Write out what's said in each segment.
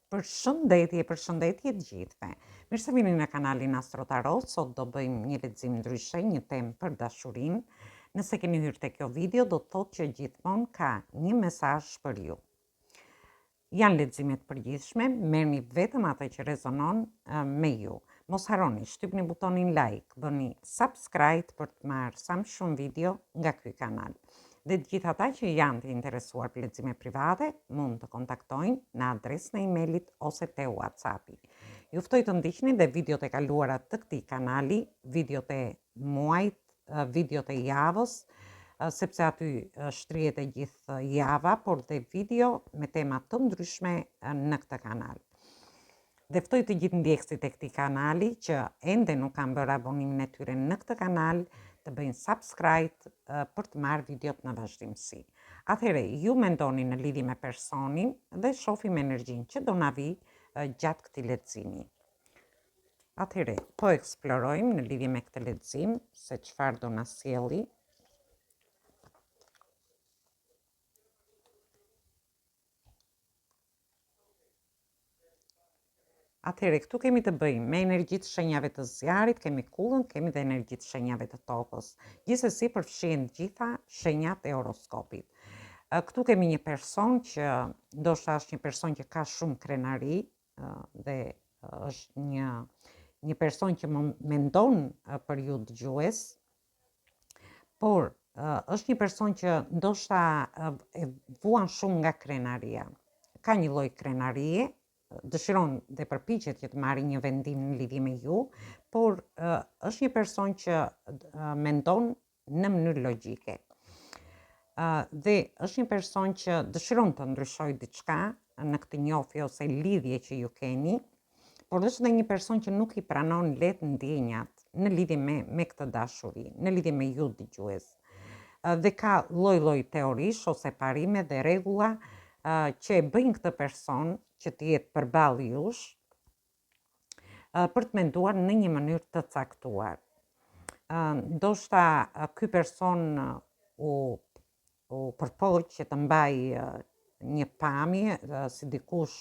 Përshëndetje, përshëndetje të gjithëve. Mirë se vini në kanalin Astro Tarot. Sot do bëjmë një lexim ndryshe, një temë për dashurinë. Nëse keni hyrë te kjo video, do të thotë që gjithmonë ka një mesazh për ju. Janë lexime të përgjithshme, merrni vetëm atë që rezonon me ju. Mos harroni, shtypni butonin like, bëni subscribe për të marrë sa më shumë video nga ky kanal. Dhe të gjithë ata që janë të interesuar për lexime private, mund të kontaktojnë në adresën e emailit ose te WhatsAppi. Ju ftoj të ndiqni dhe videot e kaluara të këtij kanali, videot e muajit, videot e javës, sepse aty shtrihet e gjithë java, por dhe video me tema të ndryshme në këtë kanal. Dhe ftoj të gjithë ndjekësit e këtij kanali që ende nuk kanë bërë abonimin e tyre në këtë kanal, të bëjnë subscribe për të marrë videot në vazhdimësi. Atëherë, ju mendoni në lidhje me personin dhe shofim energjinë që do na vijë gjatë këtij leximi. Atëherë, po eksplorojmë në lidhje me këtë lexim se çfarë do na sjelli. Atëherë, këtu kemi të bëjmë me energji të shenjave të zjarrit, kemi kullën, kemi dhe energji të shenjave të tokës. Gjithsesi përfshihen të gjitha shenjat e horoskopit. Këtu kemi një person që ndoshta është një person që ka shumë krenari dhe është një një person që mendon për ju dëgjues, Por, është një person që ndoshta e vuan shumë nga krenaria. Ka një lloj krenarie, dëshiron dhe përpiqet që të marrë një vendim në lidhje me ju, por është një person që mendon në mënyrë logjike. Dhe është një person që dëshiron të ndryshojë diçka në këtë njohje ose lidhje që ju keni, por është dhe një person që nuk i pranon lehtë ndjenjat në lidhje me, me këtë dashuri, në lidhje me ju dëgjues. Dhe ka lloj-lloj teorish ose parime dhe rregulla që e bëjnë këtë person që të jetë përballë jush për të menduar në një mënyrë të caktuar. Ndoshta ky person u u përpoq që të mbajë një pamje si dikush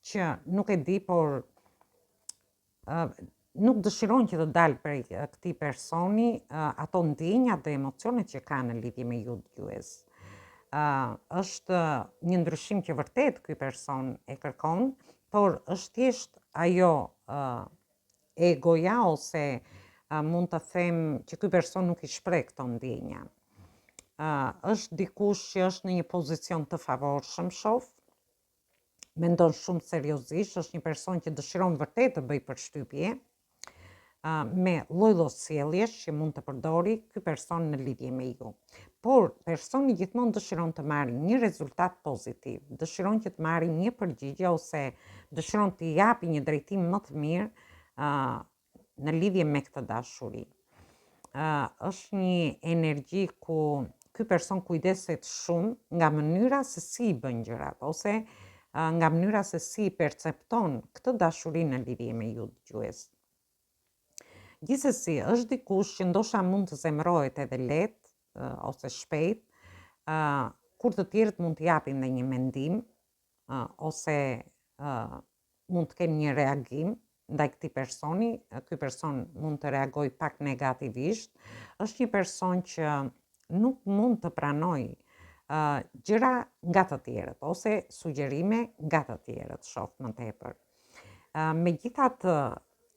që nuk e di, por nuk dëshiron që të dalë prej këtij personi ato ndjenjat dhe emocionet që ka në lidhje me ju dëgjues. Është një ndryshim që vërtet ky person e kërkon, por është thjesht ajo egoja ose mund të them që ky person nuk i shpreh këto ndjenja. Është dikush që është në një pozicion të favorshëm, shof, mendon shumë seriozisht, është një person që dëshiron vërtet të bëjë përshtypje me lloj-lloj sjelljesh që mund të përdori ky person në lidhje me ju. Por personi gjithmonë dëshiron të marrë një rezultat pozitiv, dëshiron që të marrë një përgjigje ose dëshiron të japi një drejtim më të mirë në lidhje me këtë dashuri. Është një energji ku ky person kujdeset shumë nga mënyra se si i bën gjërat ose nga mënyra se si i percepton këtë dashuri në lidhje me ju dëgjues. Gjithsesi, është dikush që ndoshta mund të zemërohet edhe lehtë ose shpejt, kur të tjerët mund të japin dhe një mendim ose mund të kenë një reagim ndaj këtij personi, ky person mund të reagojë pak negativisht, është një person që nuk mund të pranojë uh, gjëra nga të tjerët ose sugjerime nga të tjerët, shof më tepër. Uh, megjithatë,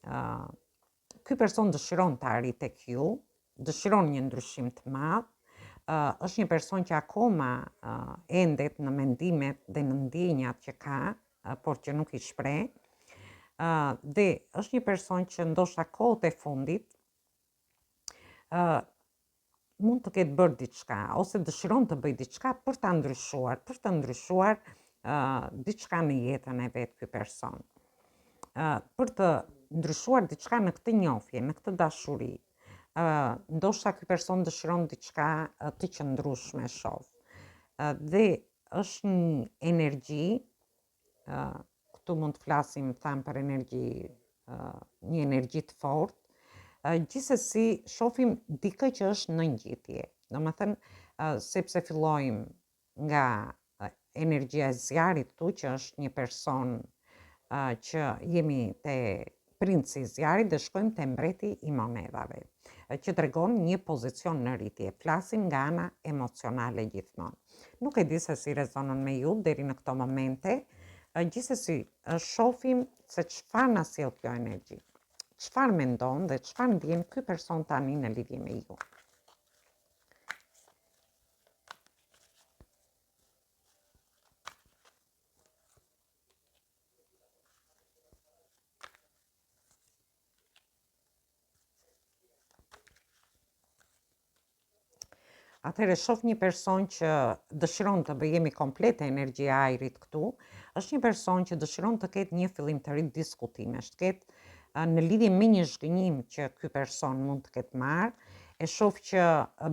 uh, ky person dëshiron të arrijë tek ju, dëshiron një ndryshim të madh, është një person që akoma endet në mendimet dhe në ndjenjat që ka, por që nuk i shpreh. Dhe është një person që ndoshta kohët e fundit mund të ketë bërë diçka ose dëshiron të bëjë diçka për ta ndryshuar, për të ndryshuar uh, diçka në jetën e vet ky person. Uh, për të ndryshuar diçka në këtë njohje, në këtë dashuri. Uh, ndoshta ky person dëshiron diçka uh, të qëndrueshme, shof. Uh, dhe është një energji këtu mund të flasim thamë për energji, një energji të fortë, gjithsesi shofim dikë që është në ngjitje. Domethënë, sepse fillojmë nga energjia e zjarrit këtu që është një person që jemi te princi i zjarrit dhe shkojmë te mbreti i monedhave, që tregon një pozicion në rritje. Flasim nga ana emocionale gjithmonë. Nuk e di se si rezonon me ju deri në këto momente, gjithsesi shofim se çfarë na sjell kjo energji. Çfarë mendon dhe çfarë ndjen ky person tani në lidhje me ju. Atëherë shof një person që dëshiron të bëjë jemi komplet energjia e ajrit këtu, është një person që dëshiron të ketë një fillim të ri diskutimesh, të ketë në lidhje me një zhgënjim që ky person mund të ketë marrë, e shof që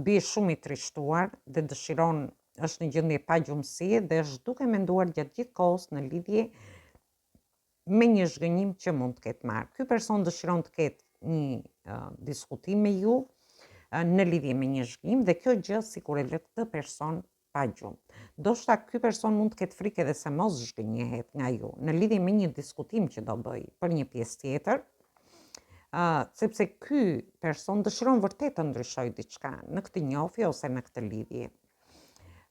bie shumë i trishtuar dhe dëshiron është në gjendje pagjumësie dhe është duke menduar gjatë gjithë kohës në lidhje me një zhgënjim që mund të ketë marrë. Ky person dëshiron të ketë një uh, diskutim me ju uh, në lidhje me një zhgënjim dhe kjo gjë sikur e lë këtë person pa gjumë. Ndoshta ky person mund të ketë frikë edhe se mos zhgënjehet nga ju në lidhje me një diskutim që do bëjë për një pjesë tjetër, uh, sepse ky person dëshiron vërtet të ndryshojë diçka në këtë njohje ose në këtë lidhje.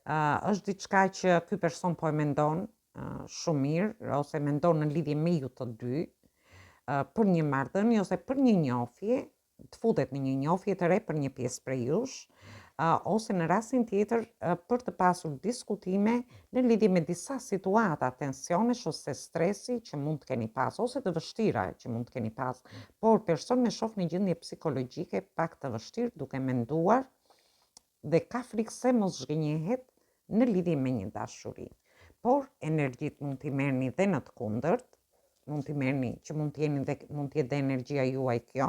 Uh, është diçka që ky person po e mendon uh, shumë mirë ose mendon në lidhje me ju të dy uh, për një marrëdhënie ose për një njohje të futet në një njohje të re për një pjesë prej jush, ose në rastin tjetër për të pasur diskutime në lidhje me disa situata tensionesh ose stresi që mund të keni pas, ose të vështira që mund të keni pas, por personin e shoh në gjendje psikologjike pak të vështirë duke menduar dhe ka frikë se mos zhgënjehet në lidhje me një dashuri. Por energjitë mund t'i merrni dhe në të kundërt, mund t'i merrni që mund të jeni dhe mund të jetë dhe energjia juaj kjo.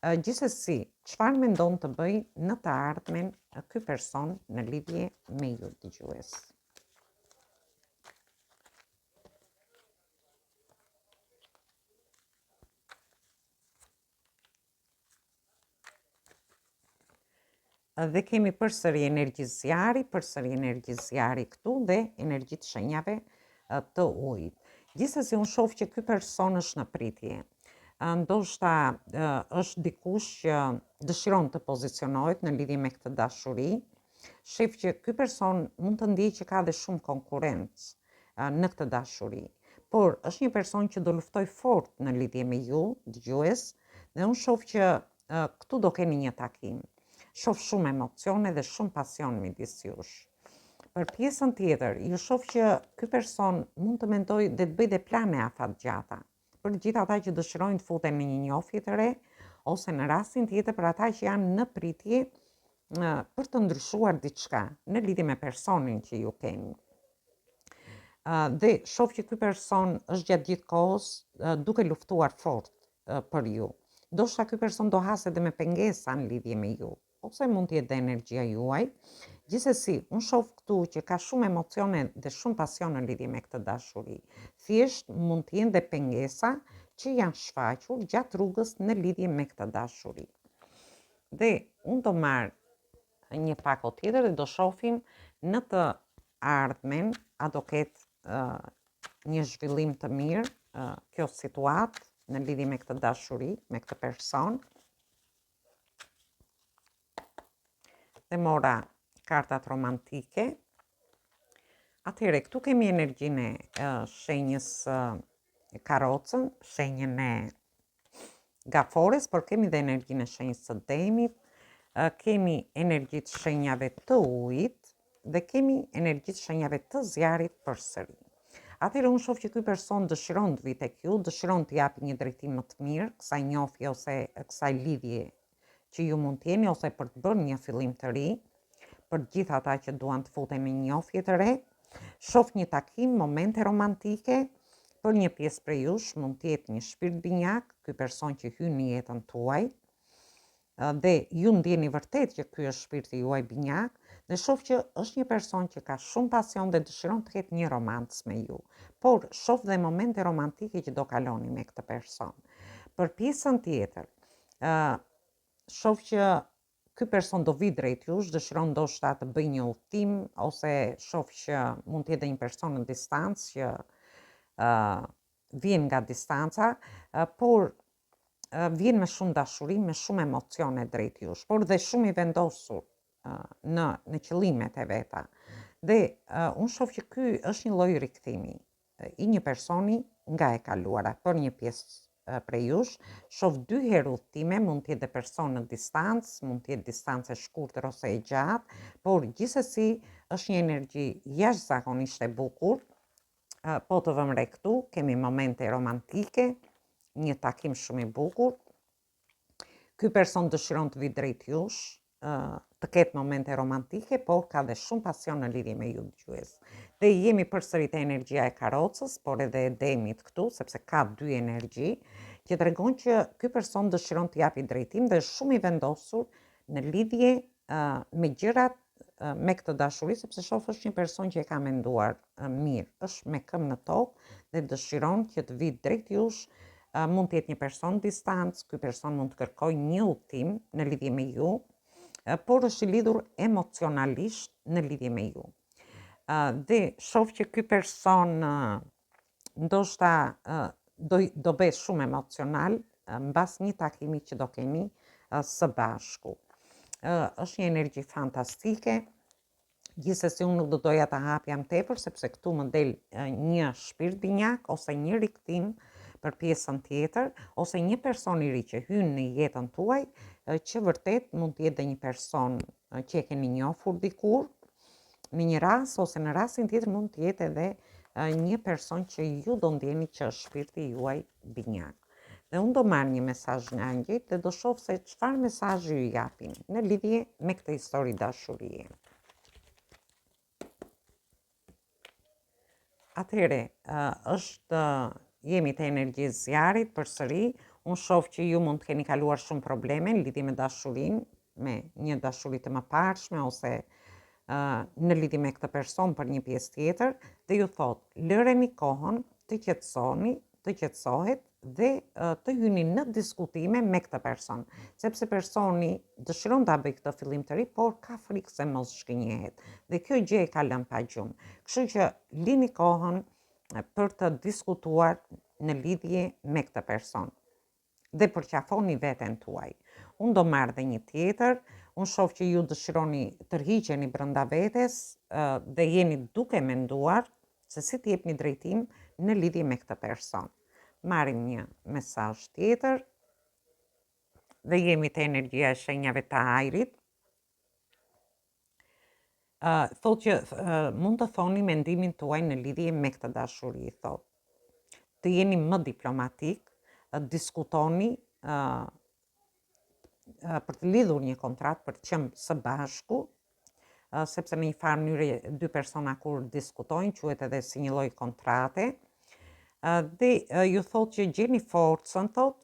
Gjithsesi, çfarë mendon të bëjë në të ardhmen ky person në lidhje me ju dëgjues? Dhe kemi përsëri energji zjarri, përsëri energji zjarri këtu dhe energji të shenjave të ujit. Gjithsesi unë shoh që ky person është në pritje. Ndoshta është dikush që dëshiron të pozicionohet në lidhje me këtë dashuri. Shef që ky person mund të ndjejë që ka dhe shumë konkurrencë në këtë dashuri. Por është një person që do luftojë fort në lidhje me ju, dëgjues, dhe unë shoh që këtu do keni një takim. Shof shumë emocione dhe shumë pasion midis jush. Për pjesën tjetër, ju shof që ky person mund të mendojë dhe të bëjë dhe plane afatgjata. Për të gjithë ata që dëshirojnë të futen në një njohje të re, ose në rastin tjetër për ata që janë në pritje për të ndryshuar diçka në lidhje me personin që ju keni. Dhe shof që ky person është gjatë gjithë kohës duke luftuar fort për ju. Ndoshta ky person do hasë edhe me pengesa në lidhje me ju, ose mund të jetë dhe energjia juaj. Gjithsesi, unë shoh këtu që ka shumë emocione dhe shumë pasion në lidhje me këtë dashuri. Thjesht mund të jenë dhe pengesa që janë shfaqur gjatë rrugës në lidhje me këtë dashuri. Dhe unë do marr një pako tjetër dhe do shohim në të ardhmen a do ketë një zhvillim të mirë kjo situatë në lidhje me këtë dashuri, me këtë person. Dhe mora kartat romantike. Atëherë, këtu kemi energjinë e shenjës karrocën, shenjën e gafores, por kemi dhe energjinë e shenjës së demit, kemi energjitë e shenjave të ujit dhe kemi energjitë e shenjave të zjarrit përsëri. Atëherë unë shoh që ky person dëshiron të vijë tek ju, dëshiron të japi një drejtim më të mirë kësaj njohje ose kësaj lidhje që ju mund të jeni ose për të bërë një fillim të ri, për të gjithë ata që duan të futen në një njohje të re. Shoh një takim, momente romantike, për një pjesë prej jush mund të jetë një shpirt binjak, ky person që hyn në jetën tuaj, dhe ju ndjeni vërtet që ky është shpirti juaj binjak, dhe shoh që është një person që ka shumë pasion dhe dëshiron të ketë një romancë me ju. Por shoh dhe momente romantike që do kaloni me këtë person. Për pjesën tjetër, ë shoh që Ky person do vijë drejt jush, dëshiron ndoshta të bëjë një udhëtim ose shoh që mund të jetë dhe një person në distancë që uh, vjen nga distanca, uh, por uh, vjen me shumë dashuri, me shumë emocione drejt jush, por dhe shumë i vendosur uh, në në qëllimet e veta. Dhe uh, unë shoh që ky është një lloj rikthimi i një personi nga e kaluara për një pjesë prej jush, shoh dy herë udhëtime, mund të jetë dhe person në distancë, mund të jetë distancë e shkurtër ose e gjatë, por gjithsesi është një energji jashtëzakonisht e bukur. Po të vëmë re këtu, kemi momente romantike, një takim shumë i bukur. Ky person dëshiron të vijë drejt jush, të ketë momente romantike, por ka dhe shumë pasion në lidhje me ju dëgjues. Dhe jemi përsëri te energjia e karocës, por edhe e demit këtu, sepse ka dy energji, që tregon që ky person dëshiron të japi drejtim dhe është shumë i vendosur në lidhje me gjërat me këtë dashuri, sepse shoh është një person që e ka menduar mirë, është me këmbë në tokë dhe dëshiron që të vijë drejt jush, mund të jetë një person distancë, ky person mund të kërkojë një udhëtim në lidhje me ju, por është i lidhur emocionalisht në lidhje me ju. Dhe shoh që ky person ndoshta do do bëhet shumë emocional mbas një takimi që do keni së bashku. Është një energji fantastike. Gjithsesi unë nuk do doja ta hapja më tepër sepse këtu më del një shpirt binjak ose një rikthim për pjesën tjetër ose një person i ri që hyn në jetën tuaj që vërtet mund të jetë dhe një person që e keni njohur dikur në një rast ose në rastin tjetër mund të jetë edhe një person që ju do ndjeni që është shpirti juaj binjak. Dhe unë do marr një mesazh nga engjëjt dhe do shoh se çfarë mesazhi ju japin në lidhje me këtë histori dashurie. Atëherë, është jemi te energjia e zjarrit përsëri, unë shoh që ju mund të keni kaluar shumë probleme në lidhje me dashurinë, me një dashuri të mëparshme ose në lidhje me këtë person për një pjesë tjetër dhe ju thotë lëreni kohën të qetësoni, të qetësohet dhe të hyni në diskutime me këtë person, sepse personi dëshiron ta bëjë këtë fillim të ri, por ka frikë se mos zhgënjehet. Dhe kjo gjë e ka lënë pa gjumë. Kështu që lini kohën për të diskutuar në lidhje me këtë person. Dhe përqafoni veten tuaj. Unë do marr dhe një tjetër, unë shoh që ju dëshironi tërhiqeni brenda vetes dhe jeni duke menduar se si të jepni drejtim në lidhje me këtë person. Marrim një mesazh tjetër dhe jemi te energjia e shenjave të ajrit. Uh, thotë që uh, mund të thoni mendimin tuaj në lidhje me këtë dashuri, thotë. Të jeni më diplomatik, uh, diskutoni uh, uh, për të lidhur një kontratë për të qenë së bashku, uh, sepse në një farë mënyre dy persona kur diskutojnë quhet edhe si një lloj kontrate. Uh, dhe uh, ju thotë që gjeni forcën, thotë,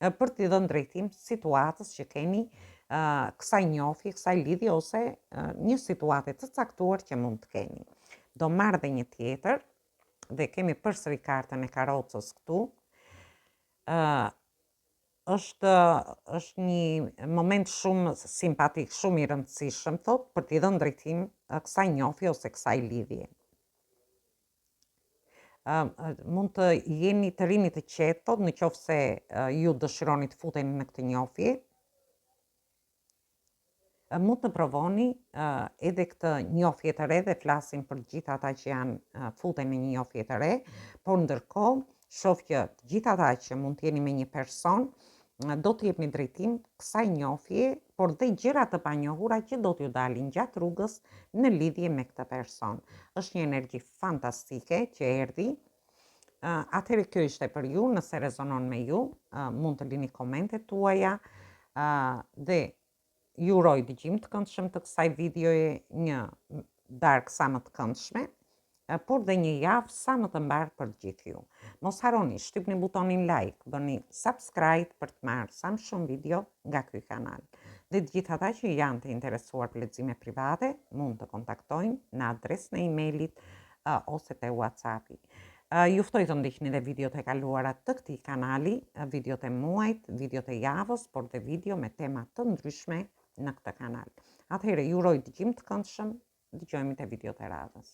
për t'i dhënë drejtim situatës që keni kësaj njohje, kësaj lidhje ose një situate të caktuar që mund të keni. Do marr dhe një tjetër dhe kemi përsëri kartën e karocës këtu. Ë është është një moment shumë simpatik, shumë i rëndësishëm, thotë, për t'i dhënë drejtim kësaj njohje ose kësaj lidhje. mund të jeni të rrini të qetë, thotë, në qoftë se ju dëshironi të futeni në këtë njohje, mund të provoni edhe këtë njohje të re dhe flasim për gjithë ata që janë futen në një njohje të re, por ndërkohë shoh që të gjithë ata që mund të jeni me një person do të jepni drejtim kësaj njohje, por dhe gjëra të panjohura që do t'ju dalin gjatë rrugës në lidhje me këtë person. Është një energji fantastike që erdhi. Atëherë kjo ishte për ju, nëse rezonon me ju, mund të lini komentet tuaja dhe Ju uroj dëgjim të këndshëm të kësaj videoje, një darkë sa më të këndshme, por dhe një javë sa më të mbarë për të gjithë ju. Mos harroni, shtypni butonin like, bëni subscribe për të marrë sa më shumë video nga ky kanal. Dhe të gjithë ata që janë të interesuar për lexime private, mund të kontaktojnë në adresën e emailit ose te WhatsAppi. Ju ftoj të ndiqni dhe videot e kaluara të këtij kanali, videot e muajit, videot e javës, por dhe video me tema të ndryshme në këtë kanal. Atëherë, ju uroj dëgjim të këndshëm, dëgjohemi te videot e radhës.